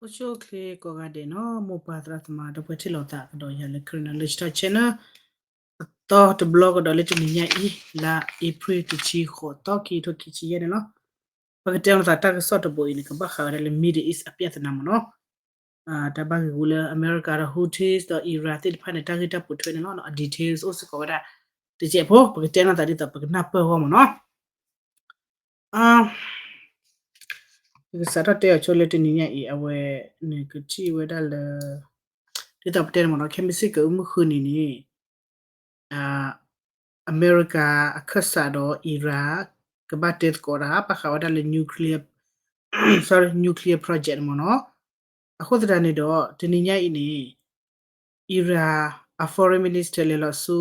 အိၣ်ဆူၣ်အိၣ်ချ့ကိးဂၤဒဲးနီၤ, မိၢ်ပၢ်သရၣ်သမါ ဒီပုၢ်ဝဲၢ်ထံၣ်လိာ်သးကဒီးယၤလၢ Karen Knowledge Talk Channel အသီတဘျီကဒီးလၢတနံၤညါအံၤ လါ April တဆံဃိးသီ ခံကထိခံဆံယဲၢ်န့ၣ်လီၤ. ပကတဲလိာ်သးတၢ်ကစီၣ်တဘိအံၤန့ၣ် ကဘၣ်ဃးဝဲဒၣ်လၢ Middle East အပြဿနာမ့ၢ်နီၤ. တၢ်ဘၣ်ဂ့ၢ်ဂူာ်လၢအမဲရကၤဒီး Houthis ဒီး Iran သ့ၣ်တဖၣ်န့ၣ် တၢ်ဂ့ၢ်တၢ်ပိာ်ထွဲန့ၣ်လီၤ. အ details အိၣ်စ့ၢ်ကီးဝဲဒၣ်တစဲးဖိ ပကတဲလိာ်သးဒ်သိးပကနၢ်ပၢၢ်အဂီၢ်မ့ၢ်နီၤ. ယကစးထီၣ်တဲအီၤဆိလၢတနံၤညါအံၤ အဝဲန့ၣ်ကထံၣ်ဝဲဒၣ်လၢ ဒ်သိးပတဲန့ၣ်မ့ၢ်နီၤ, ခဲမုၢ်ဆ့ၣ်ကအိၣ်မုၢ်ဃုနံၤန့ၣ် အမဲရကၤအခၢၣ်စးဒီး Iran ကဘၣ်တဲသကိးတၢ် ဘၣ်ဃးဝဲဒၣ်လၢ nuclear, sorry, nuclear project န့ၣ်မ့ၢ်နီၤ. အဃိသတးန့ၣ်ဒီး တနံၤညါအံၤန့ၣ် Iran အ foreign minister လဲၤလီၤဆူ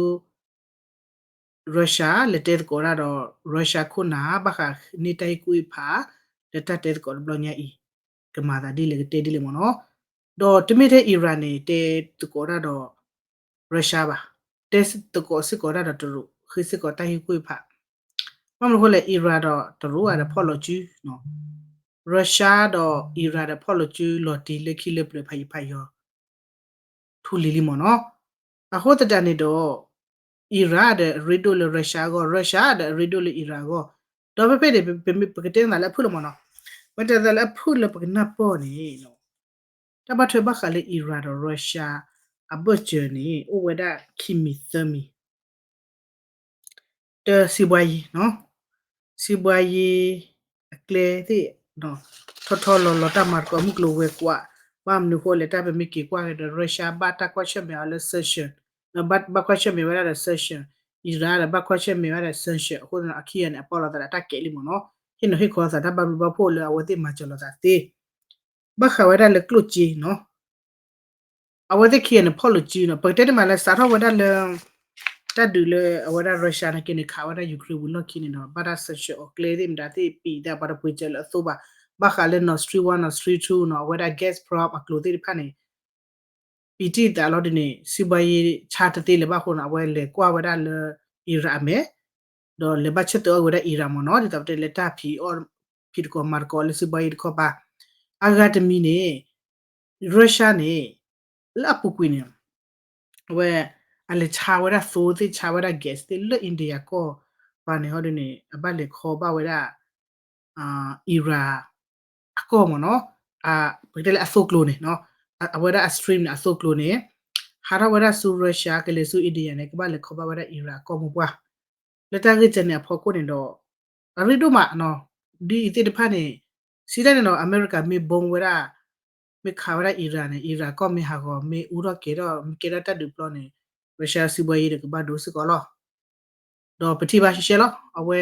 Russia လဲၤတဲသကိးတၢ်ဒီး Russia ခိၣ်နၢ် ဘၣ်ဃးန့ၢ်တၢ်ဟ့ၣ်ကူၣ်ဟ့ၣ်ဖး လၢတၢ်တဲသကိးတဘျီညါအံၤ ကမၤသးဒ်လဲၣ်ကတဲဒ်လဲၣ်မ့ၢ်နီၤ. ဒီးတမ့ၢ်ထဲ Iran န့ၣ် တဲသကိးတၢ်ဒီး Russia ဘၣ်, တဲသကိးစ့ၢ်ကီးတၢ်ဒီးတရူး ဃ့စ့ၢ်ကီးတၢ်ဟ့ၣ်ကူၣ်ဟ့ၣ်ဖး. ဘၣ်မနုၤအဃိလဲၣ် Iran ဒီးတရူးဧါဒီးဖီၣ်လိာ်စု Russia ဒီး Iran ဒီးဖီၣ်လိာ်စုလီၤတံၢ်လၢခံလၢပျၢၤဖးယံၤဖးယီၤ ထူလံၤလံမ့ၢ်နီၤ. အဃိသတးန့ၣ်ဒီး Iran ဒီးအရ့ဒိၣ်လၢ Russia အဂီၢ်, Russia ဒီးအရ့ဒိၣ်လၢ Iran အဂီၢ်, ဒီးဖဲဖဲန့ၣ် ပကတဲသးလၢအဖုၣ်လီၤမ့ၢ်နီၤ. ပတဲသးလၢအဖုၣ်လၢပကနၢ်ပၢၢ်န့ၣ် တၢ်ဘၣ်ထွဲဘၣ်ဃးလၢ Iran ဒီး Russia အဘၢၣ်စၢၤန့ၣ် အိၣ်ဝဲဒၣ်ခံမံၤသၢမံၤ တၢ်စံးဘှါယံၤ, စံးဘှါယံၤအကျဲသ့ၣ် ထီထီလီၤလီၤ တၢ်မၤသကိးမုၢ်ကျိၤဝဲၤကွာ်, ဘၣ်မနုၤအဃိလဲၣ် တၢ်ပမ့ၢ်က့ၤကွၢ်က့ၤဒီး Russia ဘၣ်တၢ်ကွၢ်ဆၢၣ်မဲာ်အီၤလၢ sanction, ဘၣ်ကွၢ်ဆၢၣ်မဲာ်ဝဲဒၣ်ဒီး sanction, Iran ဒီးဘၣ်ကွၢ်ဆၢၣ်မဲာ်ဝဲဒၣ်ဒီး sanction အဃိန့ၣ် အခံဂၤန့ၣ် အပီလိာ်သးဒီးတၢ်ကဲးလံမ့ၢ်နီၤ, ဟ့ၣ်နီၤဟ့ၣ်ခီလိာ်သးတၢ်ဘၣ်ဘျုးဘၣ်ဖှိၣ်လၢအဝဲသ့ၣ်မၤစၢၤလိာ်သးသ့ ဘၣ်ဃးဝဲဒၣ်လၢကျိၣ်စ့နီၤ, အဝဲသ့ၣ်ခံဂၤန့ၣ် ဖီၣ်လိာ်စုနီၤ, ပကတဲတမံၤလၢစးထီၣ်ဝဲဒၣ်လၢ တၢ်ဒုးလၢအဝဲဒၣ် Russia နာ်က့န့ၣ် ခးဝဲဒၣ် Ukraine ဝံၤလီၢ်ခံန့ၣ်ဒီး ဘၣ်တၢ် sanction အီၤကျဲသ့ၣ်မတၤသ့ၣ် ပံးတၢ်ပှၤတပှ့ၤစၢၤလၢအသိဘၣ်, ဘၣ်ဃးလၢ Nord Stream one, Nord Stream two နီၤ, အဝဲဒၣ် Gazprom အကျိၤသ့ၣ်တဖၣ်န့ၣ် ပံးတံၢ်သးလီၤဒ်န့ၣ် စံးဘှါယံၤဆါတသ့လၢၤဘၣ်အဃိန့ၣ် အဝဲလဲၤကွၢ်ဝဲဒၣ်လၢ Iran အမဲာ်, ဒီးလဲၤဘၣ်ဆၢထၢၣ်အီၤဝဲဒၣ် Iran မ့ၢ်နီၤ, ဒ်သိးပတဲလၢတၢ်ဖံးအီၣ် ဖံးသကိးမၤသကိးလၢစံးဘှါယံၤတခီပၤ, အဂၤတမံၤန့ၣ် Russia န့ၣ် လၢအပူၤကွံာ်န့ၣ် အဝဲ အလဲၤဆါဝဲဒၣ်သိသ့ၣ် ဆါဝဲဒၣ် gas သ့ၣ်လၢ India ကီၢ်ပၤန့ၣ် ဟီဒ်န့ၣ် အဘၣ်လဲၤခီဘၣ်ဝဲဒၣ် Iran အကီၢ်မ့ၢ်နီၤ, ပကတဲလၢအသိကျိၤန့ၣ် အဝဲဒၣ်အ stream န့ၣ် အသိကျိၤန့ၣ် ဟးထီၣ်ဝဲဒၣ်ဆူ Russia ကလဲၤဆူ India န့ၣ် ကဘၣ်လဲၤခီဘၣ်ဝဲဒၣ် Iran အကီၢ်မိၢ်ပှၢ်, လၢတၢ်ဂ့ၢ်ကဲန့ၣ်အဖီခိၣ်န့ၣ်ဒီး အရ့ဒိၣ်မးနီၤ, ဒ်အံၤသ့ၣ်တဖၣ်န့ၣ် စံးတၢ်န့ၣ်နီၤ အမဲရကၤမ့ၢ် bomb ဝဲဒၣ် မ့ၢ်ခးဝဲဒၣ် Iran န့ၣ် Iran ကီၢ်မ့ၢ်ဟးဂီၤ မ့ၢ်အူထီၣ်ကဲထီၣ် မ့ၢ်ကဲထီၣ်တၢ်ဒုးပျီန့ၣ် Russia စံးဘှါယံၤဒီးကဘၣ်ဒိစ့ၢ်ကီးလီၤ. ဒီးပထံၣ်ဘၣ်ရှဲရှဲလီၤ အဝဲ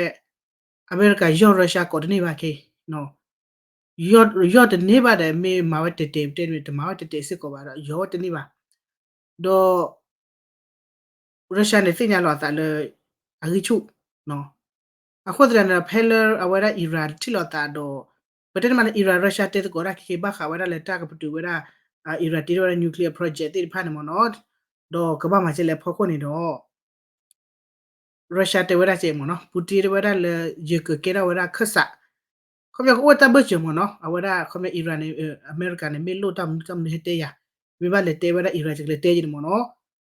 အမဲရကၤယီၢ် Russia ကိးတန့ၢ်ဘၣ်က့, ယီၢ်တန့ၢ်ဘၣ်ဒီး မ့ၢ်မၤဝဲတဲာ်တဲာ် ပတဲန့ၣ် တမၤဝဲတဲာ်တဲာ်စ့ၢ်ကီးဘၣ်ဒီး ယီၢ်ဝဲတန့ၢ်ဘၣ်, ဒီး Russia န့ၣ် သ့ၣ်ညါလီၤအသးလၢ အဂံၢ်ဆူၣ်, အဃိသတးန့ၣ်ဒီး ဖဲလၢအဝဲဒၣ် Iran ထံၣ်လိာ်သးဒီး ပတဲတမံၤလၢ Iran Russia တဲသကိးတၢ်ခံခံ ဘၣ်ဃးဝဲဒၣ်လၢတၢ်ကပတုာ်ဝဲဒၣ် Iran တ့ထီၣ်ဝဲဒၣ် nuclear project သ့ၣ်တဖၣ်န့ၣ်မ့ၢ်နီၤ, ဒီးကဘၣ်မၤကဲလဲၣ်အဖီခိၣ်န့ၣ်ဒီး Russia တဲဝဲဒၣ်ကဲမ့ၢ်နီၤ Putin တဲဝဲဒၣ်လၢ ယကကဲထီၣ်ဝဲဒၣ်ခၢၣ်စး, ခီပညီကအိၣ်တၢ်ဘၢၣ်စၢၤမ့ၢ်နီၤ အဝဲဒၣ်ခီပညီ Iran န့ၣ် အမဲရကၤန့ၣ် မ့ၢ်လိၣ်တၢ်မနုၤတၢ်မနုၤဟဲတဲယၤ, မ့ၢ်ဘၣ်လဲၤတဲဝဲဒၣ် Iran ယကလဲၤတဲယၤန့ၣ်မ့ၢ်နီၤ,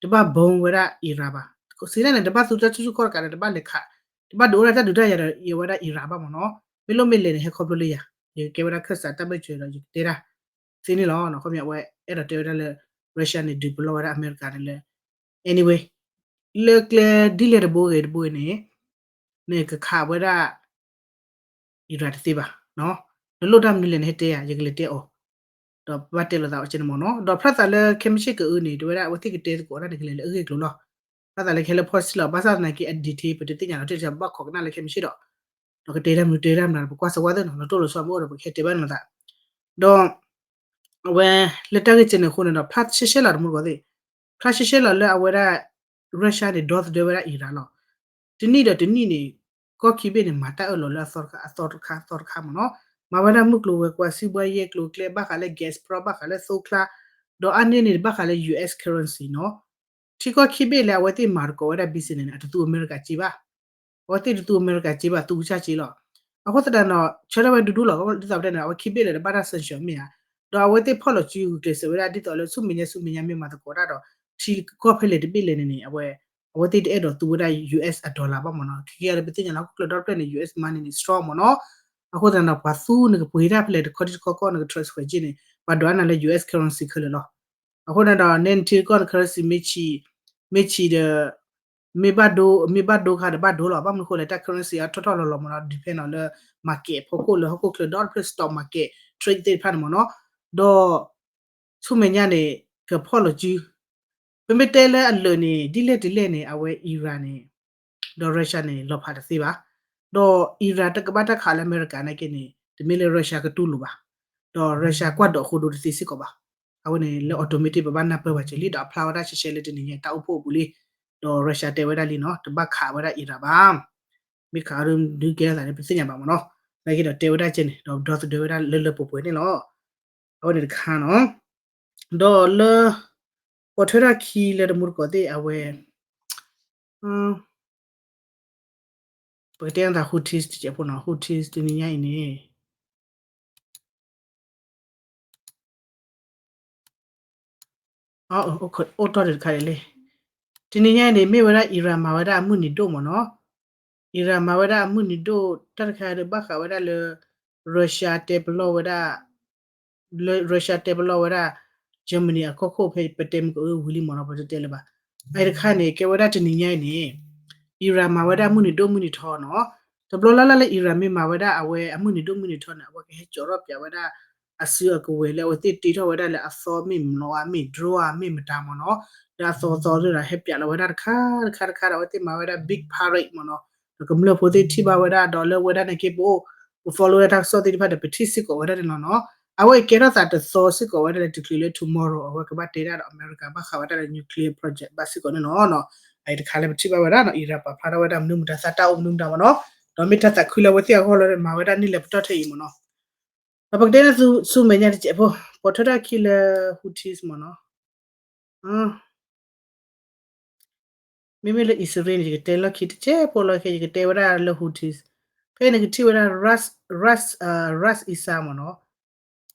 တဘၣ် bomb ဝဲဒၣ် Iran ဘၣ်, စံးတၢ်န့ၣ် တဘၣ်သူတၢ်ဆူၣ်ဆူၣ်ခီၣ်တကးဒီး တဘၣ်လဲၤခး, တဘၣ်ဒုးအိၣ်ဒၣ်တၢ်ဒုးတၢ်ယၤဒီး ယဝဲဒၣ် Iran ဘၣ်မ့ၢ်နီၤ, မ့ၢ်လိၣ်မ့ၢ်လဲၤန့ၣ် ဟဲခီဖျိလၢယၤ, ယကကဲဝဲဒၣ်ခၢၣ်စးတၢ်ဘၢၣ်စၢၤဒီး ယကတဲတၢ် သ့န့ၣ်လီၤ. ခီပညီအဝဲအဲၣ်ဒိးတဲဝဲဒၣ်လၢ Russia န့ၣ် ဒုးပလီၢ်ဝဲဒၣ်အမဲရကၤန့ၣ်လၢ anyway လၢကျဲဒ်လဲၣ်တဘိဂ့ၤတဘိဂ့ၤန့ၣ် နကခးဝဲဒၣ် Iran တသ့ဘၣ်, နလိၣ်တၢ်မနုၤလဲၣ်န့ၣ် ဟဲတဲယၤ ယကလဲၤတဲအီၤ, ဒီးဘၣ်တဲလိာ်သးအီၤကဲန့ၣ်မ့ၢ်နီၤ, ဒီးဖျါသးလၢခဲမုၢ်ဆ့ၣ်ကအုန့ၣ် တဲဝဲဒၣ်အဝဲသ့ၣ်ကတဲသကိးတၢ်န့ၣ်ကလဲၤလၢအဂ့ၢ်အကျိၤလီၤ. ဖျါသးလၢခဲလၢာ်ဖီၣ်စံလီၤ ဘၣ်ဆၣ်သနာ်က့အ detail ပတသ့ၣ်ညါလီၤ တဲတဘၣ်ခိးကနၣ်လၢခဲမုၢ်ဆ့ၣ်ဒီး ဒီးကတဲတၢ်မနုၤတဲတၢ်မနုၤ ပကွၢ်စၢၤဝဲသ့ၣ်နီၤ လီၤတိၢ်လီၤဆီမ့ၢ်အိၣ်ဒီး ပကဟဲတဲဘၣ်နသး, ဒီး အဝဲ လၢတၢ်ဂ့ၢ်ကဲန့ၣ်အဃိန့ၣ်ဒီး ဖျါရှဲရှဲလီၤတမူတကိးသ့ၣ်, ဖျါရှဲရှဲလီၤလၢအဝဲဒၣ် Russia န့ၣ် ဒီသဒၢဝဲဒၣ် Iran လီၤ. တနံၣ်ဒီးတနံၣ်န့ၣ် ကီၢ်ခံဘ့ၣ်န့ၣ် မၤတၢ်အၢၣ်လီၤလၢအသီတခါ အသီတခါ အသီတခါမ့ၢ်နီၤ, မၤဝဲဒၣ်မုၢ်ကျိၤဝဲၤကွာ် စံးဘှါယဲၢ်ကျိၤကျဲ ဘၣ်ဃးလၢ Gazprom ဘၣ်ဃးလၢသိချါ, ဒီးအါန့ၢ်န့ၣ် ဘၣ်ဃးလၢ U S currency နီၤ. ထံကီၢ်ခံဘ့ၣ်လၢအဝဲသ့ၣ်မၤသကိးဝဲဒၣ် business န့ၣ် အတသူအမဲရကၤစ့ဘၣ်, အဝဲသ့ၣ်တသူအမဲရကၤစ့ဘၣ် သူကစၢ်စ့လီၤ. အဃိသတးဒီး ဆၢထၢၣ်ဝဲဒူဒူလီၤ ဒ်သိးပတဲန့ၣ် အဝဲခံဘ့ၣ်လၢတဘၣ်တၢ် sanction မ့ၢ်ဧါ, ဒီး ဒီးအဝဲသ့ၣ်ဖီၣ်လီၤစုဂုာ်ကျဲးစၢးဝဲဒၣ်ဒ်သိးလၢဆူမဲာ်ညါဆူမဲာ်ညါမ့ၢ်မၤသကိးတၢ်ဒီး ထံကီၢ်ဖဲလဲၣ်တဘ့ၣ်လဲၣ်န့ၣ်န့ၣ် အဝဲ အဝဲသ့ၣ်တအဲၣ်ဒိးသူဝဲဒၣ် US အ dollar ဘၣ်မ့ၢ်နီၤ. ခဲကဲဒီး ပသ့ၣ်ညါလၢ ဟီၣ်ခိၣ်ချၢဒီဖျၢၣ်န့ၣ် US money န့ၣ် strong မ့ၢ်နီၤ. အဃိသတးဒီး ပှၤသူနကပှ့ၤတၢ်ဖဲလဲၣ်တခီထံတခီကီၢ် နက transfer က့န့ၣ် ပှၤဒိးအါနၤလၢ US currency ခဲလၢာ်လီၤ. အဃိန့ၣ်ဒီး နဲနထံကီၢ်န currency မ့ၢ်ဆံး မ့ၢ်ဆံးဒီး မ့ၢ်ဘၣ်ဒိ မ့ၢ်ဘၣ်ဒိခါဒီးဘၣ်ဒိလီၤ. ဘၣ်မနုၤဃိလဲၣ် တၢ် currency အထီၣ်ထီၣ်လီၤလီၤမ့ၢ်နီၤ depend on လၢ market အဖီခိၣ်လၢဟီၣ်ခိၣ်ချၢဒီတဖျၢၣ် stock market trade သ့ၣ်တဖၣ်န့ၣ်မ့ၢ်နီၤ. ဒီး ဆူမဲာ်ညါန့ၣ် ကဖီၣ်လီၤစု ပမ့ၢ်တဲလၢအလၢာ်န့ၣ် ဒ်လဲၣ်ဒ်လဲၣ်န့ၣ် အဝဲ Iran န့ၣ် ဒီး Russia န့ၣ် လီၤဖးတသ့ဘၣ်. ဒီး Iran တကဘၣ်တၢ်ခးလၢအမဲရကၤနာ်က့န့ၣ် တမ့ၢ်လၢ Russia ကတူၢ်လိာ်ဘၣ်. ဒီး Russia ကွၢ်ဒိးဃိဒိတသ့စ့ၢ်ကီးဘၣ်. အဝဲန့ၣ်လၢ automatic ပဘၣ်နၢ်ပၢၢ်ဘၣ်က့ၤလံ ဒီးအဖျါဝဲဒၣ်ရှဲရှဲလၢတနံၤညါတၢ်အိၣ်ဖှိၣ်အပူၤလံ. ဒီး Russia တဲဝဲဒၣ်လံနီၤ တဘၣ်ခးဝဲဒၣ် Iran ဘၣ်. မ့ၢ်ခးအီၤဒုးကဲထီၣ်သးန့ၣ် ပသ့ၣ်ညါဘၣ်မ့ၢ်နီၤ. နာ်က့ဒီးတဲဝဲဒၣ်ကဲန့ၣ် ဒီးဒီသဒၢဝဲဒၣ်လၢလၢပှဲၤပှဲၤန့ၣ်လီၤ. အဝဲန့ၣ်တခါနီၤ. ဒီးလၢ ပိာ်ထွဲထီၣ်ခံလၢတမူတကိးသ့ၣ်အဝဲ ပကတဲအသး Houthis တစဲးဖိနီၤ Houthis တနံၤညါအံၤန့ၣ် အိၣ်တီၢ်ဒံးတခါဒံးလံ. တနံၤညါအံၤန့ၣ် မ့ၢ်ဝဲဒၣ် Iran မၤဝဲဒၣ်အမုၢ်နံၤဒိၣ်မ့ၢ်နီၤ. Iran မၤဝဲဒၣ်အမုၢ်နံၤဒိၣ် တၢ်တခါဒီးဘၣ်ဃးဝဲဒၣ်လၢ Russia တဲပလီၢ်ဝဲဒၣ် လၢ Russia တဲပလီၢ်ဝဲဒၣ် Germany အကီၢ်ခိၣ်ဖဲပတဲမုၢ်ကဝံၤလံမ့ၢ်နီၤ ပတတဲလၢၤဘၣ်. အအံၤတခါန့ၣ် ကဲဝဲဒၣ်တနံၤညါအံၤန့ၣ် Iran မၤဝဲဒၣ်မုၢ်နံၤဒိၣ်မုၢ်နံၤထီနီၤ. တဘျီလၢ်လၢ်လၢ Iran မ့ၢ်မၤဝဲဒၣ်အဝဲအမုၢ်နံၤဒိၣ်မုၢ်နံၤထီန့ၣ် အဝဲကဟဲကၠီၤထီၣ်ပၠးဝဲဒၣ် အစုအကဝဲၤလၢအဝဲသ့ၣ်တ့ထီၣ်ဝဲဒၣ်လၢအသီမ့ၢ်မျီဧါ မ့ၢ် drone ဧါ မ့ၢ်မတၤမ့ၢ်နီၤ. လၢအသီသီဒီး ဟဲပၠးလီၤဝဲဒၣ်တခါတခါတခါဒီး အဝဲသ့ၣ်မၤဝဲဒၣ် big parade မ့ၢ်နီၤ. ဒီးကမျၢၢ်ဖိသ့ၣ်ထံၣ်ဘၣ်ဝဲဒၣ်ဒီးလၢဝဲဒၣ်နာ်က့ပအိၣ် ပ follow ဝဲတၢ်ကစီၣ်သ့ၣ်တဖၣ်ဒီး ပထံၣ်စ့ၢ်ကီးဝဲဒၣ်န့ၣ်လီၤနီၤ. အဝဲကဲထီၣ်သးတသီစ့ၢ်ကီးဝဲဒၣ်လၢတချုးလၢ tomorrow အဝဲကဘၣ်တဲဒၣ်ဒီးအမဲရကၤဘၣ်ဃးဝဲဒၣ်လၢ nuclear project ဘၣ်စ့ၢ်ကီးန့ၣ်လီၤနီၤ. အအံၤတခါလၢပထံၣ်ဘၣ်ဝဲဒၣ်နီၤ Iran ပာ်ဖျါထီၣ်ဝဲဒၣ်မနုၤမတၤသးတၢ်အိၣ်မနုၤမတၤမ့ၢ်နီၤ. ဒီးမ့ၢ်တၢ်သးခုလၢအဝဲသ့ၣ်အဂီၢ်လၢမၤဝဲဒၣ်န့ၣ်လၢပတီၢ်ထဲအံၤမ့ၢ်နီၤ. ဒီးပကတဲန့ၣ်ဆူမဲာ်ညါတစဲးဖိ ပိာ်ထွဲထီၣ်ခံလၢ Houthis မ့ၢ်နီၤ. မ့မ့ၢ်လၢအံၣ်စရ့လးန့ၣ် ယကတဲလီၢ်ခံတစဲးဖိလီၤ ခဲ ယကတဲဝဲဒၣ်လၢ Houthis ဖဲန့ၣ်ကထံၣ်ဝဲဒၣ် Ras Ras Ras Isa မ့ၢ်နီၤ.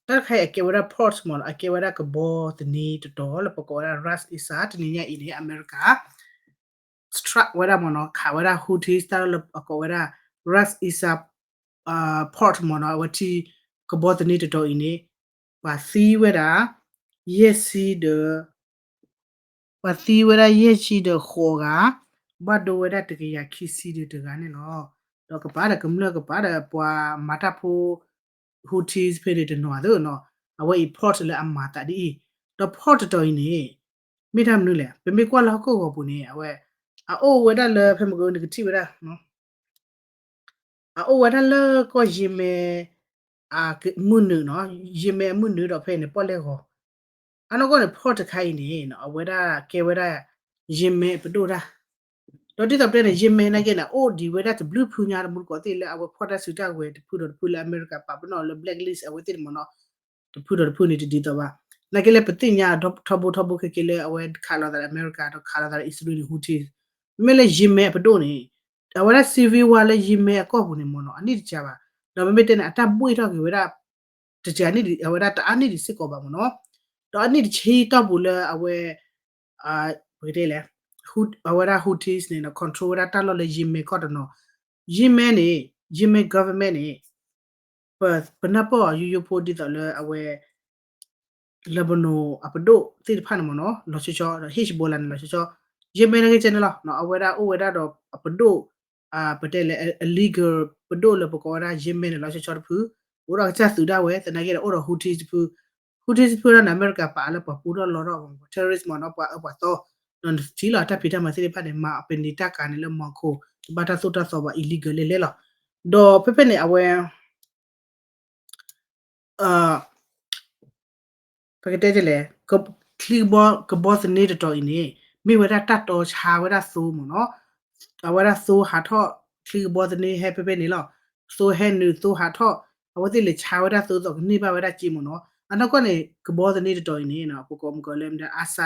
တၢ်တခါအံၤအကဲဝဲဒၣ် port မ့ၢ်နီၤ အကဲဝဲဒၣ်ကဘီသန့တတီၤလၢပကိးဝဲဒၣ် Ras Isa တနံၤညါအံၤန့ၣ် အမဲရကၤ strike ဝဲဒၣ်မ့ၢ်နီၤ ခးဝဲဒၣ် Houthis တၢ်လၢအကိးဝဲဒၣ် Ras Isa port မ့ၢ်နီၤ အဝဲထံ ကဘီသန့တတီၤအံၤန့ၣ် ပှၤသံဝဲဒၣ် ယဲၢ်ဆံဒီး ပှၤသံဝဲဒၣ်ယဲၢ်ဆံဒီးဃိးဂၤ ဘၣ်ဒိဝဲဒၣ်တကယၤခံဆံဒီးတဂၤန့ၣ်လီၤ. ဒီးကပၤဒီးကမျၢၢ်ကပၤဒီးပှၤမၤတၢ်ဖိ Houthis ဖဲန့ၣ်တနီၤသ့ၣ်နီၤ အဝဲအံၤ port လၢအမၤသးဒ်အံၤ ဒီး port တတီၤအံၤန့ၣ် မ့ၢ်တၢ်မနုၤလဲၣ် ပမ့ၢ်ကွၢ်လၢဟီၣ်ခိၣ်ဂီၤပူၤန့ၣ် အဝဲ အအိၣ်ဝဲဒၣ်လၢဖဲမ့ၢ်ကနကထံၣ်ဝဲဒၣ် အအိၣ်ဝဲဒၣ်လၢကီၢ်ယ့မဲ မုၢ်နုာ်နီၤ ယ့မဲအမုၢ်နုာ်ဒီးဖဲအံၤန့ၣ် ပီၣ်လဲၣ်ဂီၤ အနီၢ်ကီၢ်န့ၣ် port တခါအံၤန့ၣ် အဝဲဒၣ်ကဲဝဲဒၣ် ယ့မဲအပဒိၣ်တၢ် ဒီးဒ်သိးပတဲန့ၣ် ယ့မဲနာ်က့န့ၣ် အိၣ်ဒံးဝဲဒၣ်တဘျုးဖုညါတမူတကိးသ့ၣ်လၢအဝဲ port တၢ်စုတၢ်ဝဲၤတဖုဒီးတဖုလၢအမဲရကၤပာ်ပနီၣ်လၢ blacklist အဝဲသ့ၣ်န့ၣ်မ့ၢ်နီၤ တဖုဒီးတဖုန့ၣ်တဒ်သိးဘၣ်. နာ်က့လၢပသ့ၣ်ညါထီဘိထီဘိခဲက့ၤလၢအဝဲခးလိာ်သးဒီးအမဲရကၤဒီးခးလိာ်သးဒီးအံၣ်စရ့လးန့ၣ် Houthis မ့မ့ၢ်လၢယ့မဲအပဒိၣ်န့ၣ် အဝဲဒၣ် civil war လၢယ့မဲအကီၢ်ပူၤန့ၣ်မ့ၢ်နီၤ အနံၣ်တစှၤဘၣ်. ဒီးမ့မ့ၢ်တဲန့ၣ် အတၢ်ဘှ့ၣ်ထီၣ်က့ၤဝဲဒၣ် တစှၤနံၣ်ဒံး အဝဲဒၣ်တအါနံၣ်ဒံးစ့ၢ်ကီးဘၣ်မ့ၢ်နီၤ. ဒီးအနံၣ်တဆံတီၢ်ပူၤလၢအဝဲ ပကတဲလဲၣ် အဝဲဒၣ် Houthis န့ၣ် control ဝဲဒၣ်တၢ်လီၢ်လၢယ့မဲကီၢ်တနီၤ. ယ့မဲန့ၣ် ယ့မဲ government န့ၣ် ပနၢ်ပၢၢ်အီၤယိယိဖိဒ်သိးလၢအဝဲ Lebanon အပဒိၣ်သ့ၣ်တဖၣ်န့ၣ်မ့ၢ်နီၤ လီၤဆီဆီ ဒီး Hezbollah န့ၣ်လီၤဆီဆီ ယ့မဲနာ်က့ကဲန့ၣ်လီၤ. အဝဲဒၣ်အိၣ်ဝဲဒၣ်ဒီးအပဒိၣ် ပတဲလဲၣ် illegal ပဒိၣ်လၢပကိးဝဲဒၣ်ယ့မဲန့ၣ်လီၤဆီဆီတဖု အိၣ်ဒီးကစၢ်သုးဒၣ်ဝဲ သနာ်က့ဒီးအိၣ်ဒီး Houthis တဖု Houthis တဖုဒၣ်န့ၣ် အမဲရကၤပာ်လၢပှၤပူထီၣ်လီထီၣ် terrorist မ့ၢ်နီၤ ပှၤအၢပှၤသီ ဒီးနထံၣ်လီၤတၢ်ဖံးတၢ်မၤသ့ၣ်တဖၣ်န့ၣ် မၤအပနံၤတၢ်ကၤန့ၣ်လၢ Moscow တဘၣ်တၢ်သိၣ်တၢ်သီဘၣ် illegal လဲၣ်လဲၣ်လီၤ. ဒီးဖဲဖဲန့ၣ် အဝဲ ပကတဲဒ်လဲၣ် ချံကဘီ ကဘီသန့တတီၤအံၤန့ၣ် မ့ၢ်ဝဲဒၣ်တၢ်တီဆါဝဲဒၣ်သိမ့ၢ်နီၤ. အဝဲဒၣ်သိဟးထီၣ် ချံကဘီသန့ဟဲဖဲဖဲန့ၣ်လီၤ. သိဟဲနုာ်သိဟးထီၣ် အဝဲသ့ၣ်လဲၤဆါဝဲဒၣ်သိသိးကန့ၢ်ဘၣ်ဝဲဒၣ်စ့မ့ၢ်နီၤ. အနီၢ်ကီၢ်န့ၣ် ကဘီသန့တတီၤအံၤန့ၣ် ပကိးမုၢ်ကီးလၢ Asa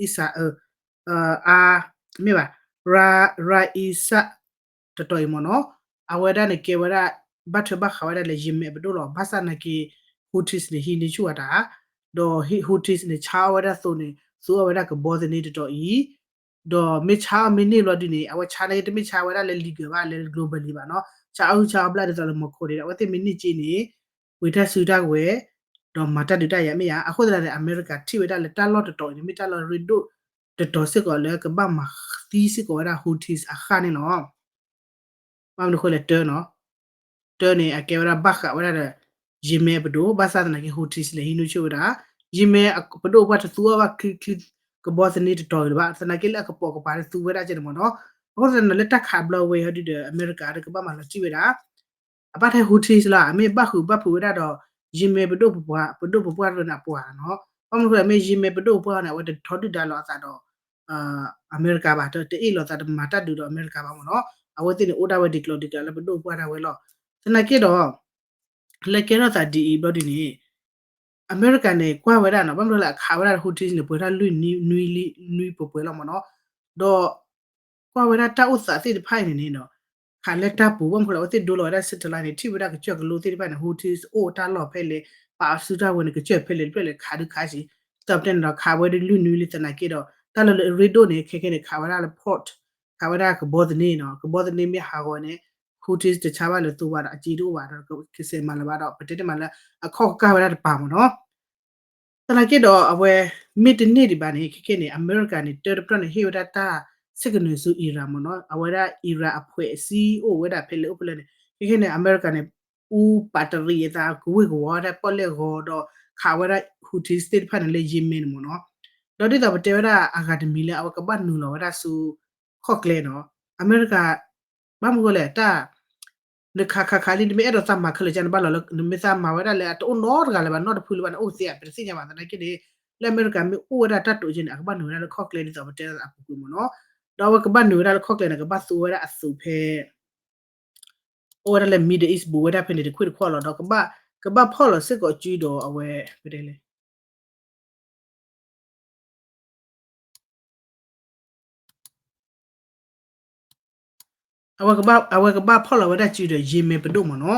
Isa အါ မ့ၢ်ဘၣ် Raisa တတီၤအံၤမ့ၢ်နီၤ, အဝဲဒၣ်န့ၣ်ကဲဝဲဒၣ် ဘၣ်ထွဲဘၣ်ဃးဝဲဒၣ်လၢ Yemen အပဒိၣ်လီၤ. ဘၣ်ဆၣ်နာ်က့ Houthis န့ၣ် ဟံးန့ၢ်ဆူၣ်အတၢ် ဒီး Houthis န့ၣ် ဆါအီၣ်ဝဲဒၣ်သိန့ၣ် သူအီၣ်ဝဲဒၣ်ကဘီသန့တတီၤအံၤ, ဒီးမ့ၢ်ဆါအီၣ်မ့ၢ်န့ၢ်ဘျီဒုန့ၣ် အဝဲဆါန့ၣ်တမ့ၢ်ဆါဝဲဒၣ်လၢ legal ဘၣ် လၢ globally ဘၣ်နီၤ, ဆါအီၣ်ဟုဆါအီၣ်ဘျၣ်ဒ်သိးလၢမီၤခိၣ်န့ၣ်ဒီး အဝဲသ့ၣ်မ့ၢ်န့ၢ်က့န့ၣ် ပှ့ၤတၢ်စုတၢ်ဝဲၤ ဒီးမၤတၢ်ဒုးတၢ်ယၤမ့ၢ်ဧါ. အဃိသတးန့ၣ် အမဲရကၤထံၣ်ဝဲဒၣ်လၢတၢ်လီၢ်တတီၤအံၤန့ၣ် မ့ၢ်တၢ်လီၢ်ရ့ဒိၣ်တတီၤစ့ၢ်ကီးလၢကဘၣ်မၤသံစ့ၢ်ကီးဝဲဒၣ် Houthis အဃၢ်န့ၣ်လီၤ. ဘၣ်မနုၤအဃိလဲၣ် တၢနီၤ, တၢန့ၣ် အကဲဝဲဒၣ်ဘၣ်ဃးဝဲဒၣ်ဒီး Yemen အပဒိၣ်, ဘၣ်ဆၣ်သနာ်က့ Houthis လဲၤဟံးန့ၢ်ဆူၣ်ဝဲဒၣ် Yemen ပဒိၣ်ပှၢ်တသူအီၣ်ဘၣ်ချံချံ ကဘီသန့တတီၤအံၤလၢၤဘၣ်, သနာ်က့လၢအကပိာ်ကပၤတသူဝဲဒၣ်ကဲန့ၣ်မ့ၢ်နီၤ. အဃိသတးန့ၣ် လၢတၢ်ခးဘျီဝဲအံၤဟီဒုဒီး အမဲရကၤဒီးကဘၣ်မၤလီၤတံၢ်ဝဲဒၣ် အဘၣ်ထဲ Houthis လီၤ, အမ့ၢ်ဘၣ်ဃုာ်ဘၣ်ဖုးဝဲဒၣ်ဒီး Yemen ပဒိၣ်ပပှၢ်, ပဒိၣ်ပပှၢ်တရၢန့ၣ်အပှၤနီၤ. ဘၣ်မနုၤအဃိလဲၣ် မ့ၢ် Yemen ပဒိၣ်ပပှၢ်န့ၣ် အဝဲတထီဒုၣ်ဒါလီၤအသးဒီး အမဲရကၤဘၣ်, တအ့ၣ်လိာ်သးတမၤတၢ်ဒုးဒီးအမဲရကၤဘၣ်မ့ၢ်နီၤ. အဝဲသ့ၣ်န့ၣ် အိၣ်ဒၣ်ဝဲဒ်ကျိၤဒ်ကျဲလၢပဒိၣ်ပပှၢ်ဒၣ်ဝဲလီၤ. သနာ်က့ဒီး လၢကဲထီၣ်သးဒ်အံၤဘျီဒုန့ၣ် အမဲရကၤန့ၣ် ကွၢ်ဝဲဒၣ်နီၤ, ဘၣ်မနုၤလဲၣ် အခးဝဲဒၣ် Houthis န့ၣ် ပှဲၤထီၣ်လွံၢ်နွံ, လွံၢ်နွံပှဲၤပှဲၤလီၤမ့ၢ်နီၤ. ဒီး ကွၢ်ဝဲဒၣ်တၢ်အိၣ်သးသ့ၣ်တဖၣ်အံၤန့ၣ်န့ၣ်ဒီး ခးလၢတၢ်ပူၤ ဘၣ်မနုၤလဲၣ် အဝဲသ့ၣ်ဒိလီၤဝဲဒၣ် satellite န့ၣ် ထံၣ်ဝဲဒၣ်ကစၢၢ်ကလိသ့ၣ်တဖၣ်န့ၣ် Houthis အိၣ်တၢ်လီၢ်ဖဲလဲၣ်, ပာ်အစုတၢ်ဝဲန့ၣ် ကစၢၢ်ဖဲလဲၣ်တဖျၢၣ်လဲၣ် ခးဒုးခးဆံး, ဒ်သိးပတဲန့ၣ်ဒီး ခးဝဲဒၣ်လွံၢ်နွံလံသနာ်က့ဒီး တၢ်လၢလၢအရ့ဒိၣ်န့ၣ် ခဲခဲန့ၣ် ခးဝဲဒၣ်လၢ port, ခးဝဲဒၣ်ကဘီသန့နီၤ, ကဘီသန့မ့ၢ်ဟးဂီၤန့ၣ် Houthis တဆါဘၣ်လၢသိဝဲဒီး အစ့တအိၣ်ဘၣ်ဒီး ကစဲးမၤလၢၤဘၣ်ဒီး ပတဲတ့ၢ်မးလၢ အခီၣ်ကၢ်ဝဲဒၣ်တပၤမ့ၢ်နီၤ. သနာ်က့ဒီးအဝဲ မ့ၢ်တန့ၢ်ဒံးဘၣ်န့ၣ် ခဲခဲန့ၣ် အမဲရကၤန့ၣ် တၢတပတီၢ်န့ၣ် ဟ့ၣ်ဝဲဒၣ်တၢ်ဆဲးကနၢၤဆူ Iran မ့ၢ်နီၤ, အဝဲဒၣ် Iran အဖှဲးအစံအိၣ်ဝဲဒၣ်ဖဲလဲၣ်အိၣ်ဖဲလဲၣ်န့ၣ် ခဲခဲန့ၣ် အမဲရကၤန့ၣ် အူပာ်တရံးအသး ကဝ့ၢ်ကဝီၤဝဲဒၣ်ပီၣ်လဲၣ်ဂီၤဒီး ခးဝဲဒၣ် Houthis သ့ၣ်တဖၣ်န့ၣ်လၢ Yemen န့ၣ်မ့ၢ်နီၤ. ဒီးဒ်သိးပတဲဝဲဒၣ်အဂၤတမံၤလၢ အဝဲကဘၣ်နုာ်လီၤဝဲဒၣ်ဆူ ခီၣ်ကျဲနီၤ, အမဲရကၤ ဘၣ်မနုၤအဃိလဲၣ် တၢ် နခးခးခးလံ နမ့ၢ်အဲၣ်ဒိးသးမၤခဲလၢာ်ကန့ၣ် ဘၣ်လီၤလၢ နမ့ၢ်သးမၤဝဲဒၣ်လၢအတအိၣ်နီတဂၤလၢၤဘၣ် နီတဖုလၢၤဘၣ်န့ၣ် အိၣ်သ့ဧါ ပတသ့ၣ်ညါဘၣ်သနာ်က့န့ၣ် လၢအမဲရကၤမ့ၢ်အိၣ်ဝဲဒၣ်တၢ်တိာ်ကဲန့ၣ် အကဘၣ်နုာ်ဝဲဒၣ်လၢခီၣ်ကျဲဒ်သိးပတဲအပူၤကွံာ်မ့ၢ်နီၤ. ဒီးအဝဲကဘၣ်နုာ်ဝဲဒၣ်လၢခီၣ်ကျဲန့ၣ် ကဘၣ်သူဝဲဒၣ်အသုးဖဲ အိၣ်ဝဲဒၣ်လၢ Middle East ဘူးဝဲဒၣ်ဖဲန့ၣ်တခွ့ၣ်တခွီၣ်လီၤ ဒီးကဘၣ် ကဘၣ်ဖီၣ်လီၤစ့ၢ်ကီးစုဒီးအဝဲ ပတဲလဲၣ် အဝဲကဘၣ် အဝဲကဘၣ်ဖီၣ်လီၤဝဲဒၣ်စုဒီး Yemen ပဒိၣ်မ့ၢ်နီၤ,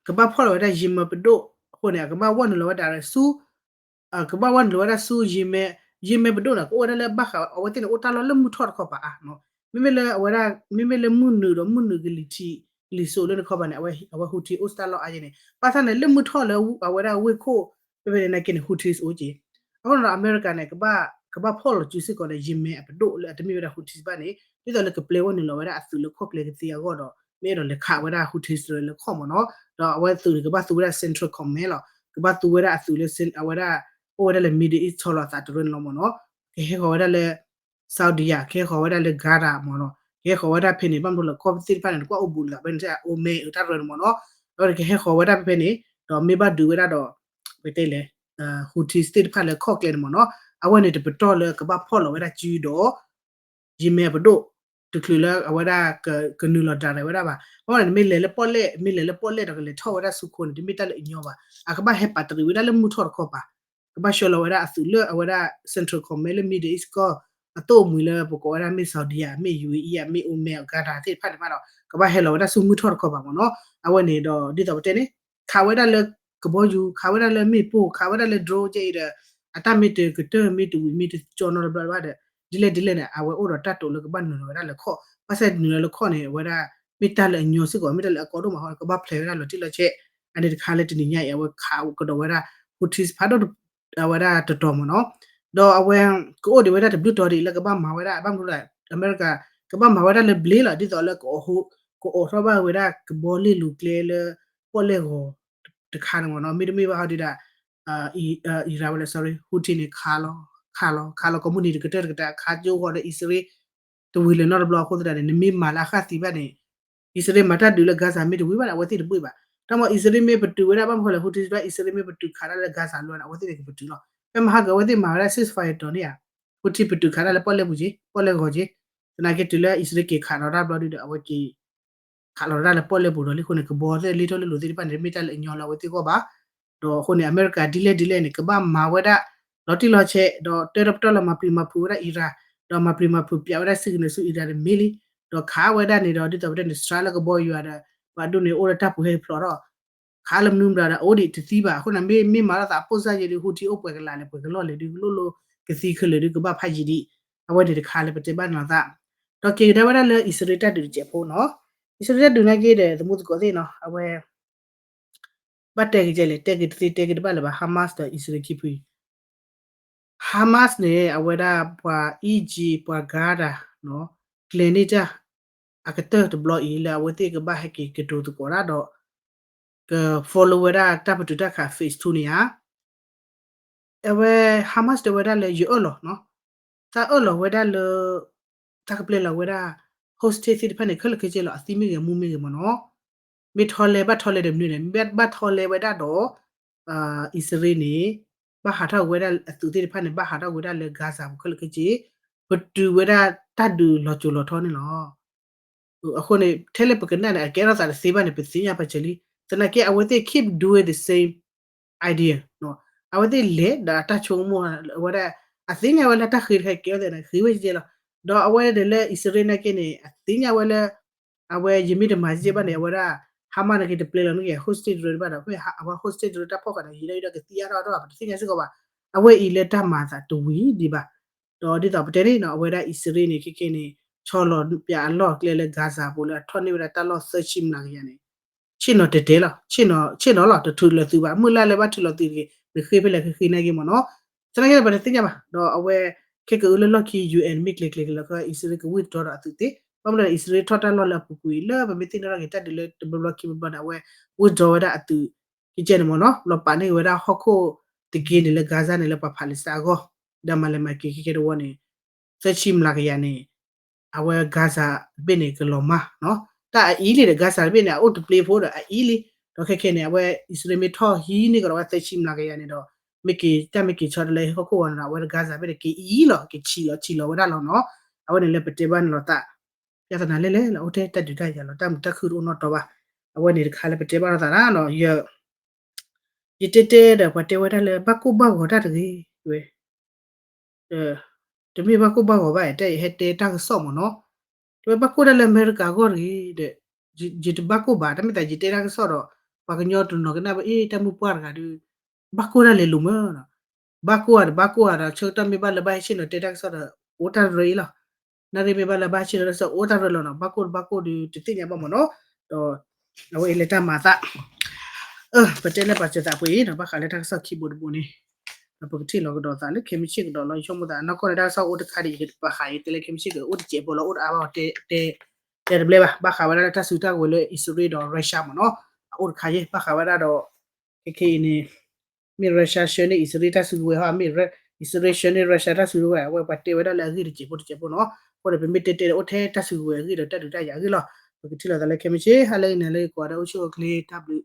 ကဘၣ်ဖီၣ်လီၤဝဲဒၣ် Yemen ပဒိၣ်အဃိန့ၣ် အကဘၣ်ဝဲနုာ်လီၤဝဲဒၣ်ဆူ ကဘၣ်ဝဲနုာ်လီၤဝဲဒၣ်ဆူ Yemen, Yemen ပဒိၣ်န့ၣ် ကအိၣ်ဝဲဒၣ်လၢဘၣ်ဃး အဝဲသ့ၣ်န့ၣ် အိၣ်တၢ်လီၢ်လၢမုၢ်ထီၣ်တခီပၤဧါ, မ့မ့ၢ်လၢအဝဲဒၣ် မ့မ့ၢ်လၢမုၢ်နုာ်ဒီးမုၢ်နုာ်ကလံၤထံး ကလံၤစိးလၢနခီပၤန့ၣ် အဝဲ အဝဲ Houthi အိၣ်တၢ်လီၢ်အါယဲန့ၣ် ဘၣ်ဆၣ်န့ၣ် လၢမုၢ်ထီၣ်လၢအဝဲဒၣ်ဝ့ၢ်ခိၣ် ဖဲဖဲန့ၣ်နာ်က့န့ၣ် Houthis အိၣ်က့ၤ, အဃိန့ၣ်ဒီး အမဲရကၤန့ၣ် ကဘၣ် ကဘၣ်ဖီၣ်လီၤစုစ့ၢ်ကီးဒီး Yemen အပဒိၣ်လၢအတမ့ၢ်ဝဲဒၣ် Houthis ဘၣ်န့ၣ် ဒ်သိးလၢကပျဲဝဲနုာ်လီၤဝဲဒၣ်အသုးလၢခီၣ်ကျဲကသ့အဂီၢ်ဒီး မ့ၢ်အဲၣ်ဒိးလဲၤခးဝဲဒၣ် Houthis လၢခီၣ်မ့ၢ်နီၤ, ဒီးအဝဲသုးန့ၣ် ကဘၣ်သူဝဲဒၣ် Central Command လီၤ, ကဘၣ်သူဝဲဒၣ်အသုးလၢ အဝဲဒၣ် အိၣ်ဝဲဒၣ်လၢ Middle East ဆီလီၤအသးတရၢန့ၣ်လီၤမ့ၢ်နီၤ, ကဟဲဃီၤဝဲဒၣ်လၢ Saudi ကဟဲဃီၤဝဲဒၣ်လၢ Qatar မ့ၢ်နီၤ, ကဟဲဃီၤဝဲဒၣ်ဖဲန့ၣ် ဘၣ်မနုၤလၢကီၢ်သ့ၣ်တဖၣ်န့ၣ် ကွၢ်အိၣ်ဘူးလိာ်သးဖဲန့ၣ် Oman တၢ်ရၢန့ၣ်မ့ၢ်နီၤ, အဝဲန့ၣ်ကဟဲဃီၤဝဲဒၣ်ဖဲဖဲန့ၣ် ဒီးမ့ၢ်ဘၣ်ဒုးဝဲဒၣ်ဒီး ပတဲလဲၣ် Houthis သ့ၣ်တဖၣ်လၢခီၣ်ကျဲန့ၣ်မ့ၢ်နီၤ, အဝဲန့ၣ်တပတီၢ်လၢကဘၣ်ဖီၣ်လီၤဝဲဒၣ်စုဒီး Yemen ပဒိၣ် တချုးလၢအဝဲဒၣ်ကနုာ်လီၤ direct ဝဲဒၣ်ဘၣ်, ဘၣ်မနုၤလဲၣ် မ့ၢ်လဲၤလၢပီၣ်လဲၣ် မ့ၢ်လဲၤလၢပီၣ်လဲၣ်ဒီးကလဲၤထီၣ်ဝဲဒၣ်ဆူခိန့ၣ် တမ့ၢ်တၢ်လၢအညီဘၣ်, အကဘၣ်ဟဲပာ်တရံးဝဲဒၣ်လၢမုၢ်ထီၣ်တခီပၤ, ကဘၣ်ဆှၢလီၤဝဲဒၣ်အသုးလၢအဝဲဒၣ် Central Command လၢ Middle East ကီၢ် အသိၣ်မှံၤလၢပကိးဝဲဒၣ်မ့ၢ် Saudi ဧါ မ့ၢ် ယူအေအံ ဧါ မ့ၢ် Oman ဧါ Qatar သ့ၣ်တဖၣ်န့ၣ်မးဒီး ကဘၣ်ဟဲလီၤဝဲဒၣ်ဆူမုၢ်ထီၣ်တခီပၤမ့ၢ်နီၤ, အဝဲန့ၣ်ဒီးဒ်သိးပတဲန့ၣ် ခးဝဲဒၣ်လၢကဘီယူၤ ခးဝဲဒၣ်လၢမ့ၣ်ပိၢ် ခးဝဲဒၣ်လၢ drone ကဲအံၤဒီး အတၢ်မ့ၢ်တကတၢၢ်မ့ၢ်တဝံၤမ့ၢ်တကၠီနီတဘျီဘၣ်ဒီး ဒ်လဲၣ်ဒ်လဲၣ်န့ၣ် အဝဲအိၣ်ဒီးတၢ်တိာ်လၢကဘၣ်နုာ်လီၤဝဲဒၣ်လၢခီၣ်, ဘၣ်ဆၣ်နုာ်လီၤလၢခီၣ်န့ၣ် အဝဲဒၣ် မ့ၢ်တၢ်လၢအညီစ့ၢ်ကီး မ့ၢ်တၢ်လၢအကီဒိၣ်မးဃီ ကဘၣ်ဖျဲးဝဲဒၣ်လီၤတံၢ်လီၤဆဲး, အန့ၣ်တခါလၢတနံၤညါအံၤ အဝဲခးကဒီးဝဲဒၣ် Houthis ဖးဒိၣ် အဝဲဒၣ်တတီၤမ့ၢ်နီၤ, ဒီးအဝဲ ကအိၣ်ဒံးဝဲဒၣ်တဘျုးတီၤဒံးလၢကဘၣ်မၤဝဲဒၣ် ဘၣ်မနုၤလဲၣ် အမဲရကၤ ကဘၣ်မၤဝဲဒၣ်လၢဘျ့လီၤ ဒ်သိးလၢ ကအိးထီၣ်ဘၣ်ဝဲဒၣ်ကဘီလ့ၣ်လူၤကျဲလၢ ပီၣ်လဲၣ်ဂီၤတခါန့ၣ်မ့ၢ်နီၤ, မ့တမ့ၢ်ဘၣ်ဟီဒုဒီး Iran ဝဲလဲၣ် sorry Houthi န့ၣ် ခးလီၤ ခးလီၤ ခးလီၤကိးမုၢ်နံၤတကတၢၢ်တကတၢၢ် အခါကၠိဂီၤဒီးအံၣ်စရ့လး တဝံၤလၢၤနီတဘျီအဃိသတးန့ၣ် နမ့ၢ်မၤလၢအဃၣ်သံဘၣ်န့ၣ် အံၣ်စရ့လးမၤတၢ်ဒုးလၢ Gaza မ့ၢ်တဝံၤဘၣ်န့ၣ် အဝဲသ့ၣ်တဘှ့ၣ်ဘၣ်, တၢ်မ့ၢ်အံၣ်စရ့လးမ့ၢ်ပတုာ်ဝဲဒၣ် ဘၣ်မနုၤလဲၣ် Houthi ဒၣ် အံၣ်စရ့လးမ့ၢ်ပတုာ်ခးဒၣ်လၢ Gaza လၢန့ၣ် အဝဲသ့ၣ်န့ၣ်ကပတုာ်လီၤ, ဖဲမဟါကဝဲသ့ၣ်မၤဝဲဒၣ် ceasefire တီၤန့ၣ်ဧါ, Houthi ပတုာ်ခးဒၣ်လၢပီၣ်လဲၣ်ပူၤက့ ပီၣ်လဲၣ်ဂီၤက့, သနာ်က့တုၤလၢအံၣ်စရ့လးက့ၤခးလီၤတၢ်ဘျီဒုဒီး အဝဲက့ၤ ခးလီၤတၢ်လၢပီၣ်လဲၣ်ပူၤဒီးလံအဃိန့ၣ် ကဘီသ့ၣ်လ့ထီၣ်လ့လိၤသ့ၣ်တဖၣ်န့ၣ် တမ့ၢ်တၢ်လၢအညီလၢအဝဲသ့ၣ်အဂီၢ်ဘၣ်, ဒီးအဃိန့ၣ် အမဲရကၤဒ်လဲၣ်ဒ်လဲၣ်န့ၣ် ကဘၣ်မၤဝဲဒၣ် လီၤတံၢ်လီၤဆဲး ဒီးတၢတပတီၢ်လၢမၤပျံၤမၤဖုးဝဲဒၣ် Iran ဒီးမၤပျံၤမၤဖုးပျးဝဲဒၣ်စံကနၢၤဆူ Iran တမ့ၢ်လံ, ဒီးခးဝဲဒၣ်န့ၣ်ဒီး ဒ်သိးပတဲန့ၣ် စှၤလၢကဘီယူၤဒီး ပှၤဒိၣ်န့ၣ်အိၣ်လၢတၢ်ပူၤဟဲဖျိးထီၣ် ခးလၢမနုၤမတၤဒီး အအိၣ်ဒံးတသံဘၣ်. အဃိန့ၣ် မ့ၢ်မ့ၢ်မၤထီၣ်သးအပိၢ်စၢ်ယဲဒုး ဟူထံအိၣ်ပှဲၤကလးလဲၣ် ပှဲၤကလီၢ်လဲၣ်ဒုး ကလိၣ်လိၣ်ကသံခဲလၢာ်ဒုး ကဘၣ်ဖးယံာ်ဒံး. အဝဲန့ၣ်တခါလၢပတဲဘၣ်န့ၣ်လီၤသး ဒီးက့ၤကဒါဝဲဒၣ်လၢအံၣ်စရ့လးတၢ်ဒုးတစဲးဖိနီၤ. အံၣ်စရ့လးတၢ်ဒုးနာ်က့ဒီး သမူသကိးသ့ၣ်နီၤ အဝဲ ဘၣ်တဲကကဲလဲၣ် တဲက့ၤတသ့တဲက့ၤတဘၣ်လၢၤဘၣ် Hamas ဒီးအံၣ်စရ့လးခံဖု Hamas န့ၣ် အဝဲဒၣ်ပှၤ Egypt ပှၤ Qatar နီၤ ကျဲၤန့ၢ်တၢ် အကတၢၢ်တဘျီအံၤလၢအဝဲသ့ၣ်ကဘၣ်ဟဲက့ၤကတိၤသကိးတၢ်ဒီး က follow ဝဲဒၣ်တၢ်ပတုာ်တၢ်ခး phase two န့ၣ်ဧါ. အဝဲ Hamas တဲဝဲဒၣ်လၢယအၢၣ်လီၤနီၤ တၢ်အၢၣ်လီၤဝဲဒၣ်လၢ တၢ်ကပျဲလီၤဝဲဒၣ် hostage သ့ၣ်တဖၣ်န့ၣ် ခဲလၢာ်ခဲဆ့လီၤ အသံမ့ၢ်ဂ့ၤ မူမ့ၢ်ဂ့ၤမ့ၢ်နီၤ မ့ၢ်ထီလဲၣ်ဘၣ်ထီလဲၣ်ဒီးမနုၤန့ၣ် မ့ၢ်ဘၣ်ထီလဲၣ်ဝဲဒၣ်ဒီး အံၣ်စရ့လးန့ၣ် ဘၣ်ဟးထီၣ်ဝဲဒၣ်အသုးသ့ၣ်တဖၣ်န့ၣ် ဘၣ်ဟးထီၣ်ဝဲဒၣ်လၢ Gaza ပူၤခဲလၢာ်ခဲဆ့ ပတုာ်ဝဲဒၣ်တၢ်ဒုးလီၤစိၤလီၤထီန့ၣ်လီၤ. အဃိန့ၣ် ထဲလၢပကနၣ်န့ၣ် အကဲထီၣ်သးတသ့ဘၣ်န့ၣ် ပသ့ၣ်ညါပာ်စၢၤလံ. သနာ်က့ အဝဲသ့ၣ် keep doing the same idea အဝဲသ့ၣ်လဲၤဒီးအတၢ်ဆိကမိၣ်ဝဲဒၣ် အသ့ၣ်ညါဝဲလၢတၢ်ဃ့တခါကဲထီၣ်သးန့ၣ် ဃ့ဝဲကဲလီၤ. ဒီးအဝဲဒၣ်လၢအံၣ်စရ့လးနာ်က့န့ၣ် အသ့ၣ်ညါဝဲလၢ အဝဲယမ့ၢ်တမၤကဲဘၣ်န့ၣ် အဝဲဒၣ် Hamas နာ်က့တပျဲလီၤန့ၣ် hostage တရၢတဘၣ်ဒီး အဝဲ hostage တရၢတၢ်ဖီၣ်ဃာ်ဒီး ယံာ်ဒီးယံာ်ဒီးကသံအါထီၣ်အါထီၣ် ပတသ့ၣ်ညါစ့ၢ်ကီးဘၣ်. အဝဲအံၤလၢတၢ်မၤသးတဝံၤဒံးဘၣ်. ဒီးဒ်သိးပတဲန့ၣ်နီၤ အဝဲဒၣ်အံၣ်စရ့လးန့ၣ် ခဲကဲန့ၣ် ဆီလီၤပၠးအလီၢ်ကျဲလၢ Gaza ပူၤလၢအထီၣ်န့ၢ်ဝဲဒၣ်တၢ်လီၢ်သၢဆံမျးကယၤန့ၣ် ဆ့ၣ်နီၤတဲာ်တဲာ်လီၤ. ဆ့ၣ်နီၤလီၤ တထုးလီၤသုးဘၣ် မုၢ်လၢ်လၢဘၣ်ထုးလီၤသုးတဂ့ၤ နဃ့ဖဲလဲၣ်ဃ့ဃ့နာ်က့မ့ၢ်နီၤ. သနာ်က့ဒီး ပတသ့ၣ်ညါဘၣ် ဒီးအဝဲ ခဲကအုလၢလီၢ်ခံ ယူၢ်အဲၣ် မ့ၢ်ကျဲၤကျဲၤကလီၤ အံၣ်စရ့လးကဝံၣ်တတီၤဒီးအသုးသ့ ဘၣ်မနုၤဒီး အံၣ်စရ့လးထီၣ်တၢ်လီၢ်လၢအပူၤကွံာ် လၢပမ့ၢ်သ့ၣ်နီၣ်ထီၣ်က့ၤတၢ်ဒုးလၢတဘျီဘျီခံဘျီဘျီန့ၣ် အဝဲ withdraw ဝဲဒၣ်အသုး ကကဲန့ၣ်မ့ၢ်နီၤ လီၤပာ်န့ၢ်က့ၤဝဲဒၣ်ဟီၣ်ခိၣ်တက့န့ၣ်လၢ Gaza န့ၣ်လၢပှၤ Palestine အဂီၢ် ဒီးမၤလဲၤမၤက့ၤခဲကဲတဝီန့ၣ် သၢဆံမျးကယၤန့ၣ် အဝဲ Gaza တဘ့ၣ်န့ၣ် ကလီၤမၢ်နီၤ တၢ်အအံၤလံဒီး Gaza တဘ့ၣ်န့ၣ် အအိၣ်တပျ့ၤဖိဒီးအအံၤလံ ဒီးခဲခဲန့ၣ် အဝဲအံၣ်စရ့လးမ့ၢ်ထီၣ်ဟံးန့ၢ်ကဒီးဝဲသၢဆံမျးကယၤန့ၣ်ဒီး မ့ၢ်က့ၤတၢ်မ့ၢ်က့ၤဆီတလဲဟီၣ်ခိၣ်ဂီၤန့ၣ်ဒီး အဝဲ Gaza တဘ့ၣ်န့ၣ် က့ၤအံၤလီၤ ကဆံးလီၤဆံးလီၤဝဲဒၣ်လီၤနီၤ အဝဲန့ၣ်လၢပတဲဘၣ်န့ၣ်လီၤသး ပြဿနာလဲၣ်လဲၣ်လီၤ အိၣ်ထဲတၢ်ဒုးတၢ်ယၤလီၤ တၢ်မုာ်တၢ်ခုၣ်တအိၣ်နီတီဘၣ် အဝဲန့ၣ်တခါလၢပတဲဘၣ်လိာ်သးနီၤ ယ ယတဲတဲဒီးပှၤတဲဝဲဒၣ်လၢ ဘၣ်ကိၢ်ဘၣ်ဂီၤတၢ်တဂ့ၤဝဲ တမ့ၢ်ဘၣ်ကိၢ်ဘၣ်ဂီၤဘၣ် တဲယဟဲတဲတၢ်ကစီၣ်မ့ၢ်နီၤ တဲဝဲဘၣ်ကိၢ်တၢ်လၢအမဲရကၤအဂီၢ်တဂ့ၤဒီး ယတဘၣ်ကိၢ်ဘၣ် တၢ်မ့ၢ်သးယတဲတၢ်ကစီၣ်ဒီး ပှၤကညီတနီၤကနၣ်ဝဲ အ့ တၢ်မုၢ်ပှၢ်တဂၤဒီး ဘၣ်ကိၢ်တၢ်လဲၤလိၤမ့ၢ်နီၤ ဘၣ်ကိၢ်ဧါတဘၣ်ကိၢ်ဧါဒီး ဆၢကတီၢ်မ့ၢ်ဘၣ်လၢဘၣ်ဟဲဆ့ၣ်နီၤတဲတၢ်ကစီၣ်ဒီး အိၣ်တၢ်ရၢအံၤလီၤ နၣ်ရံၣ်မ့ၢ်ဘၣ်လၢဘၣ်ဟဲဆ့ၣ်နီၤတၢ်ကစီၣ်အိၣ်တၢ်ရၢလီၤနီၤ ဘၣ်ကိၢ်တဘၣ်ကိၢ်ဒီး တသ့ၣ်ညါဘၣ်မ့ၢ်နီၤ ဒီး အဝဲအံၤလၢတၢ်မၤသး ပတဲလၢပာ်စၢၤသးပှဲၤအံၤနီၤ ဘၣ်ဃးလၢတၢ်ကစီၣ်ခံဘိတဘိန့ၣ် ဒီးပကထံၣ်လီၤကဒီးသးလၢခဲမုၢ်ဆ့ၣ်ကဒီးလီၤ ယဆိကမိၣ်သး အနီၢ်ကီၢ်န့ၣ်တၢ်ကစီၣ်အိၣ်တခါဒံး ယကပာ်ဃာ်အံၤ တဲလၢခဲမုၢ်ဆ့ၣ်ကအိၣ်တစဲးဖိလီၤ အိၣ်တအါဘၣ် တဲ တဲတဘျဲဘၣ် ဘၣ်ဃးဝဲဒၣ်လၢတၢ်စုတၢ်ကဝဲၤလၢအံၣ်စရ့လးဒီး Russia မ့ၢ်နီၤ အအိၣ်တခါယဲ ဘၣ်ဃးဝဲဒၣ်ဒီး ခဲခဲအံၤန့ၣ် မ့ၢ် Russia ဆှၢန့ၢ်အံၣ်စရ့လးတၢ်စုကဝဲၤဟီ မ့ၢ်အံၣ်စရ့လးဆှၢန့ၢ် Russia တၢ်စုကဝဲၤ အဝဲပှၤတဲဝဲဒၣ်လၢအဂ့ၢ်တစဲးဖိတစဲးဖိနီၤ အဃိန့ၣ် ပမ့ၢ်တဲတဲဒီးအိၣ်ထဲတၢ်စုကဝဲၤအဂ့ၢ်ဒီးတၢ်ဒုးတၢ်ယၤအဂ့ၢ်လီၤ ပကထံၣ်လိာ်သးလၢခဲမုၢ်ဆ့ၣ် ဟါလၢအဂ့ၤ နၤလၢအဂ့ၤ ကိးဂၤဒဲးအိၣ်ဆူၣ်အိၣ်ချ့ တၢ်ဘျုး